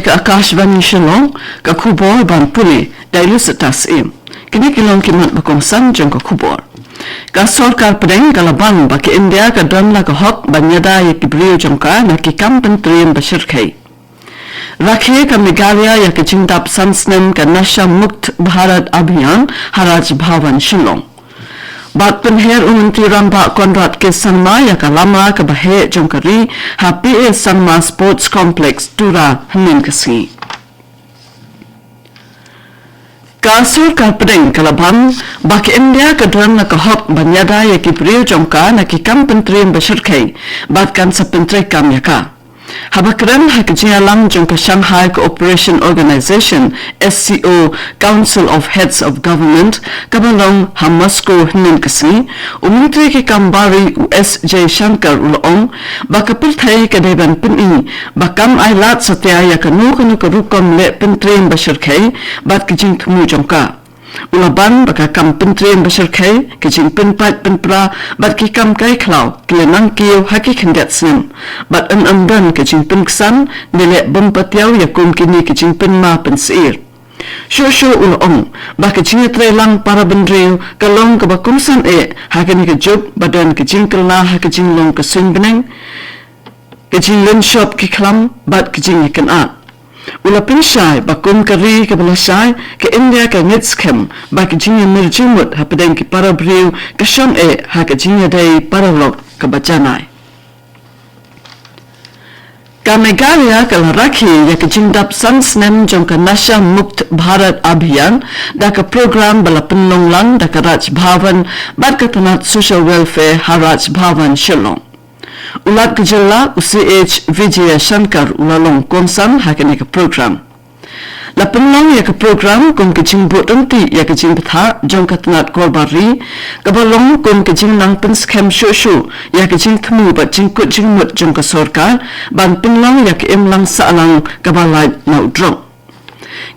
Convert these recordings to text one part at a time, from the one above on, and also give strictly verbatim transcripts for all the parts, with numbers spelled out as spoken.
Ka Akashvani Shillong, ka khubor ban pule da i Lusitas Im. Kine ki long ki mat ba kongsan jong ka khubor. Ka sorkar pdeng ka la ban ba ka India ka don la ka hok ban ïada ïa ki briew jong ka na ki kam pyntriem ba shyrkhei. Rakhe ka Meghalaya ïa ka jingdap san snem ka Nasha Mukt Bharat Abhiyan ha Raj Bhavan Shillong. Bad pynher u Myntri Rangbah Conrad K Sangma ïa ka lama kaba heh jong ka ri ha P A Sangma Sports Complex, Tura, hynnin ka sngi. Ka sorkar pdeng ka la ban ba ka India ka don la ka hok ban ïada ïa ki briew jong ka na ki kam pyntriem ba shyrkhei, bad kan sa pyntreikam ïa ka. Haba kren ha ka jingïalang jong ka Shanghai Cooperation Organization, S C O, Council of Heads of Government, kaba long ha Moscow hynnin ka sngi, u Myntri ki kam bar ri u S Jaishankar u la ong ba ka pyrthei ka dei ban pyni ba kam ailad satia ïa kano kano ka rukom leh pyntriem ba shyrkhei bad ka jingthmu jong ka. U la ban ba ka kam pyntriem ba shyrkhei, ka jingpynpait pynpra bad ki kam kai khlaw ki la nang kiew ha ki khyndiat snem, bad yn ym don ka jingpynksan ne leh bym patiaw ïa kum kine ki jingpynma pynsyier. Shuh shuh u la ong ba ka jingïatreilang para bynriew ka long kaba kongsan eh ha kane ka juk ba don ka jingkylla ha ka jinglong ka suiñ bneng, ka jinglynshop ki khlam bad ka jingïakynad. U la pynshai ba kum ka ri kaba lashai, ka India ka ngeit skhem ba ka jingïamir jingmut hapdeng ki para briew ka shong eh ha ka jingïadei paralok kaba janai. Ka Meghalaya ka la rakhe ïa ka jingdap san snem jong ka Nasha Mukt Bharat Abhiyan da ka program ba la pynlong lang da ka Raj Bhavan bad ka tnat Social Welfare ha Raj Bhavan Shillong. U Lat ka jylla u C H Vijayashankar u la long kongsan ha kane ka program. La pynlong ïa ka program kum ka jingbud ryntih ïa ka jingbthah jong ka tnat korbar ri, kaba long kum ka jingnang pynskhem shuh shuh ïa ka jingthmu bad jingkut jingmut jong ka sorkar ban pynlong ïa ka imlang sahlang kaba lait na u drok.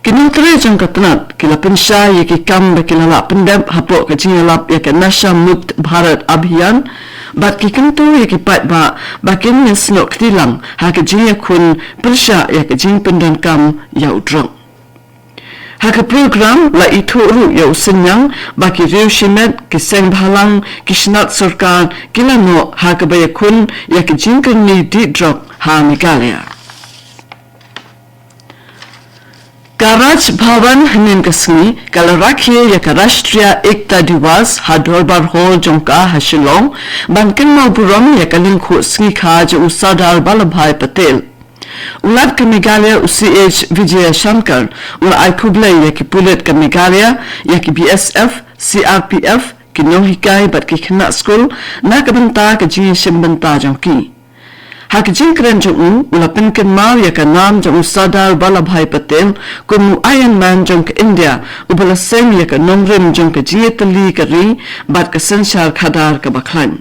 Ki nongtrei jong ka tnat ki la pynshai ïa ki kam ba ki la lah pyndep hapoh ka jingïalap ïa ka Nasha Mukt Bharat Abhiyan, bad ki kyntu ïa ki paidbah ba kin ïasnoh kti lang ha ka jingïakhun pyrshah ïa ka jingpyndonkam ïa u drok. Ha ka program la ithuh ruh ïa u synñiang ba ki riew shimet, ki seng bhalang, ki shnat sorkar ki la noh ha kaba ïakhun ïa ka jingkyrni dih drok ha Meghalaya. Ka Raj Bhavan hynnin ka sngi ka la rakhe ïa ka Rashtriya Ekta Diwas ha Dorbar Hall jong ka ha Shillong, ban kynmaw burom ïa ka lyngkhuh sngi kha jong u Sardar Vallabhbhai Patel. U Lat ka Meghalaya u C H Vijayashankar u la ai khublei ïa ki pulit ka Meghalaya, ïa ki B S F, C R P F, ki nonghikai bad ki khynnah skul na ka bynta ka jingïashim bynta jong ki. Ha ka jingkren jong u, u la pynkynmaw ïa ka nam jong u Sardar Vallabhbhai Patel kum u Iron Man jong ka India, uba la seng ïa ka nongrim jong ka jingïatylli ka ri bad ka synshar khadar kaba khlaiñ.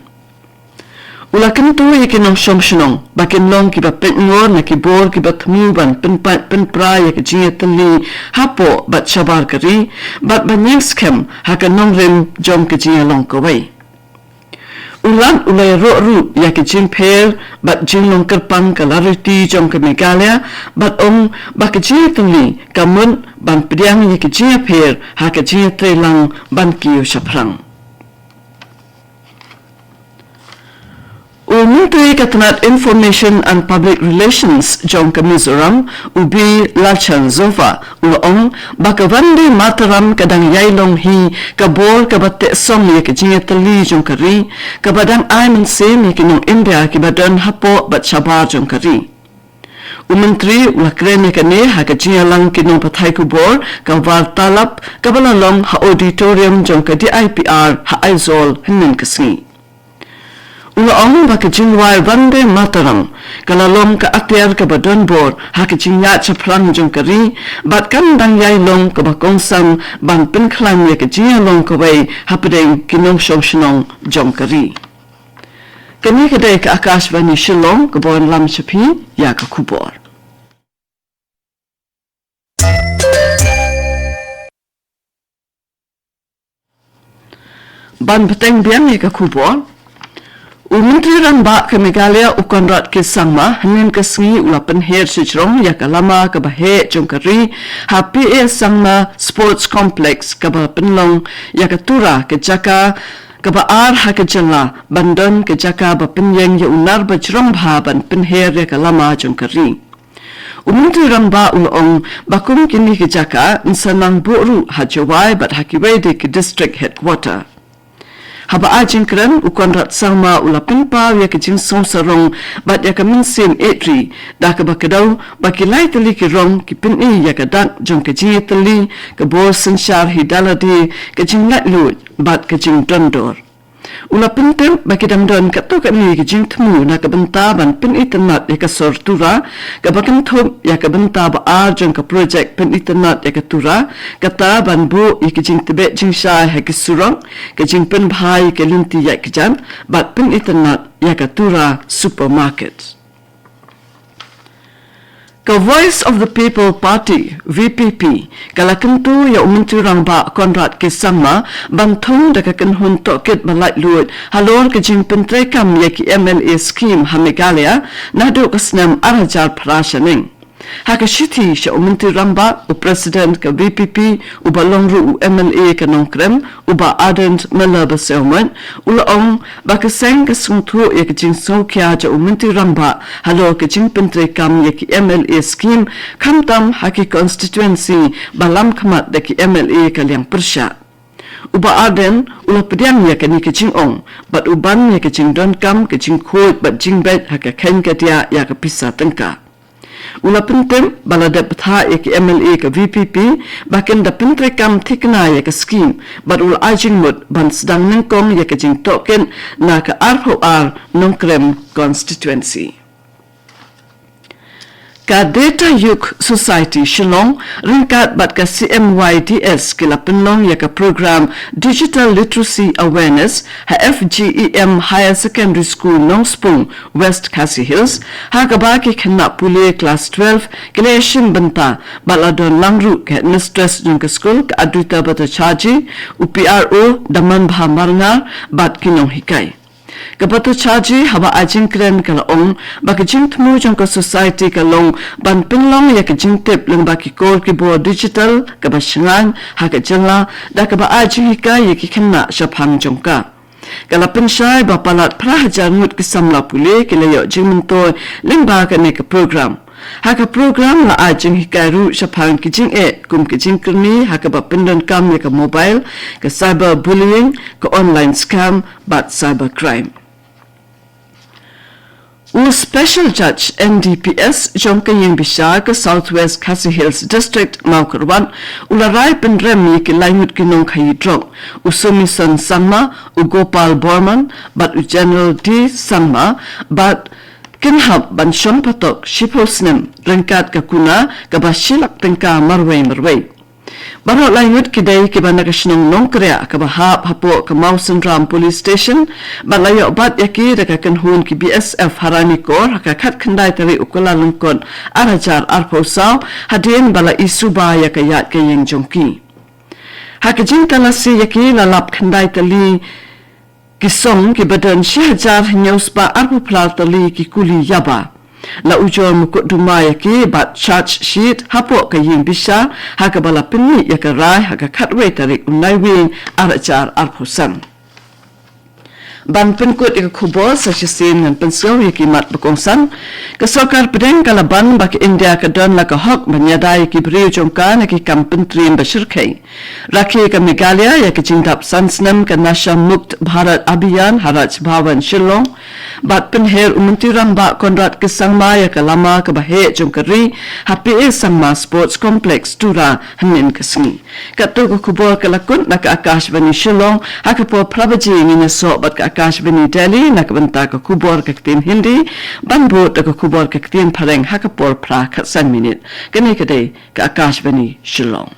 U la kyntu ïa ki nongshong shnong ba kin long kiba peit ngor na ki bor kiba thmu ban pynpait pynpra ïa ka jingïatylli hapoh bad shabar ka ri, bad ban ïeng skhem ha ka nongrim jong ka jingïalong kawei. U Lat u la ïaroh ruh ïa ka jingpher bad jinglong kyrpang ka lariti jong ka Meghalaya, bad ong ba ka jingïatylli ka mut ban pdiang ïa ka jingïapher ha ka jingïatreilang ban kiew shaphrang. U Myntri ka tnat Information and Public Relations jong ka Mizoram, u B Lalchhanzova, u la ong ba ka Vande Mataram ka dang ïai long hi ka bor kaba teh song ïa ka jingïatylli jong ka ri, kaba dang ai mynsiem ïa ki nong India kiba don hapoh bad shabar jong ka ri. U Myntri u la kren ïa kane ha ka jingïalang ki nongpathai khubor ka Vartalap kaba la long ha auditorium jong ka D I P R ha Aizawl hynnin ka sngi. U la ong ba ka jingwai Vande Mataram ka la long ka atiar kaba don bor ha ka jingïaid shaphrang jong ka ri, bad kan dang ïai long kaba kongsan ban pynkhlaiñ ïa ka jingïalong kawei hapdeng ki nongshong shnong jong ka ri. Kane ka dei ka Akashvani Shillong kaba wanlam sha phi ïa ka khubor. Ban bteng biang ïa ka khubor. U Myntri Rangbah ka Meghalaya u Conrad K Sangma hynnin ka sngi u la pynher shajrong ïa ka lama kaba heh jong ka ri ha P A Sangma Sports Complex kaba pynlong ïa ka Tura, ka jaka kaba ar ha ka jylla ban don ka jaka ba pynïeng ïa u nar ba jrong bha ban pynher ïa ka lama jong ka ri. U Myntri Rangbah u la ong ba kum kine ki jaka yn sa nang buh ruh ha Jowai bad ha kiwei de ki district headquarter. Haba ai jingkren, u Conrad Sangma u la pynpaw ïa ka jingsngewsarong bad ïa ka mynsiem ïeit ri da kaba kdew ba ki lai tylli ki rong ki pyni ïa ka dak jong ka jingïatylli, ka bor synshar hi da lade, ka jinglaitluid bad ka jingdon dor. U la pyntip ba ki dang don katto katne ki jingthmu na ka bynta ban pynitynnad ïa ka sor Tura, kaba kynthup ïa ka bynta ba ar jong ka projek pynitynnad ïa ka Tura, kata ban buh ïa ki jingtbit jingshai ha ki surok, ka jingpynbha ïa ka lynti ïaid kjat bad pynitynnad ïa ka Tura Supermarket. Ka Voice of the People Party, V P P, ka la kyntu ïa u Myntri Rangbah Conrad K Sangma ban thung da ka kynhun tohkit ba laitluid halor ka jingpyntreikam ïa ki M L A scheme ha Meghalaya naduh ka snem ar hajar phra shaneng. Ha ka shithi sha u Myntri Rangbah, u President ka V P P, uba long ruh u M L A ka Nongkrem, u Bah Ardent Miller Basaiawmoit, u la ong ba ka seng ka sngewthuh ïa ka jingsngewkhia jong u Myntri Rangbah halor ka jingpyntreikam ïa ki M L A scheme, khamtam ha ki constituency ba lam khmat da ki M L A ka liang pyrshah. U Bah Ardent u la pdiang ïa kane ka jingong bad u ban ïa ka jingdonkam ka jingkhuid bad jingbeit ha ka kheiñ ka diah ïa ka pisa tyngka. U la pyntip ba la dep bthah ïa ki M L A ka V P P ba kin da pyntreikam thikna ïa ka scheme bad u la ai jingmut ban sdang nyngkong ïa ka jingtohkit na ka arphew ar Nongkrem constituency. Ka Data Yug Society Shillong ryngkat bad ka C M Y D S ki la pynlong ïa ka program Digital Literacy Awareness ha F G E M Higher Secondary School Nongspung, West Khasi Hills, ha kaba ki khynnah pule klas twelve ki la ïashim bynta bad la don lang ruh ka headmistress jong ka skul ka Adwaita Bhattacharjee, u P R O Damanbha Marngar bad ki nonghikai. Ka Bhattacharjee haba ai jingkren ka la ong ba ka jingthmu jong ka society ka long ban pynlong ïa ka jingtip lyngba ki kor ki bor digital kaba shngaiñ ha ka jylla da kaba ai jinghikai ïa ki khynnah shaphang jong ka. Ka la pynshai ba palat phra hajar ngut ki samla pule ki la ïoh jingmyntoi lyngba kane ka program. Ha ka program la ai jinghikai ruh shaphang ki jingeh kum ki jingkyrni ha kaba pyndonkam ïa ka mobile, ka cyber bullying, ka online scam bad cyber crime. U Special Judge N D P S jong ka ïing bishar ka South West Khasi Hills District Mawkyrwat u la rai pynrem ïa ki lai ngut ki nongkhaïi drok, u Sumison Sangma, u Gopal Borman bad u General D Sangma, bad kin hap ban shong patok shiphew snem ryngkat ka kuna kaba shi lak tyngka marwei marwei. Baroh lai ngut ki dei kiba na ka shnong Nongkriah kaba hap hapoh ka Mawsynram Police Station, bad la ïoh bat ïa ki da ka kynhun ki B S F ha Ranikor ha ka khatkhyndai tarik u Kyllalyngkot ar hajar arphew saw, hadien ba la i suba ïa ka ïaid ka ïeng jong ki. Ha ka jingtalasi ïa ki la lap khyndai tylli ki song kiba don shi hajar hynñiew spah arphew phra tylli ki kuli ïaba. La ujor mukotduma ïa ki bad charge sheet hapoh ka ïing bishar ha kaba la pynmih ïa ka rai ha ka khatwei tarik u Naiwieng ar hajar arphew san. Ban pynkut ïa ka khubor sa shisien ngan pynsngew ïa ki mat ba kongsan. Ka sorkar pdeng ka la ban ba ka India ka don la ka hok ban ïada ïa ki briew jong ka na ki kam pyntriem ba shyrkhei. Rakhe ka Meghalaya ïa ka jingdap san snem ka Nasha Mukt Bharat Abhiyan ha Raj Bhavan Shillong. Bad pynher u Myntri Rangbah Conrad K Sangma ïa ka lama kaba heh jong ka ri ha P A Sangma Sports Complex Tura hynnin ka sngi. Katto ka khubor ka la kut na ka Akashvani Shillong, ha ka por phra baje ngin ïasoh bad ka Akashvani Delhi na ka bynta ka khubor ka ktien Hindi, ban bud da ka khubor ka ktien Phareng ha ka por phra khatsan minit. Kane ka dei ka Akashvani Shillong.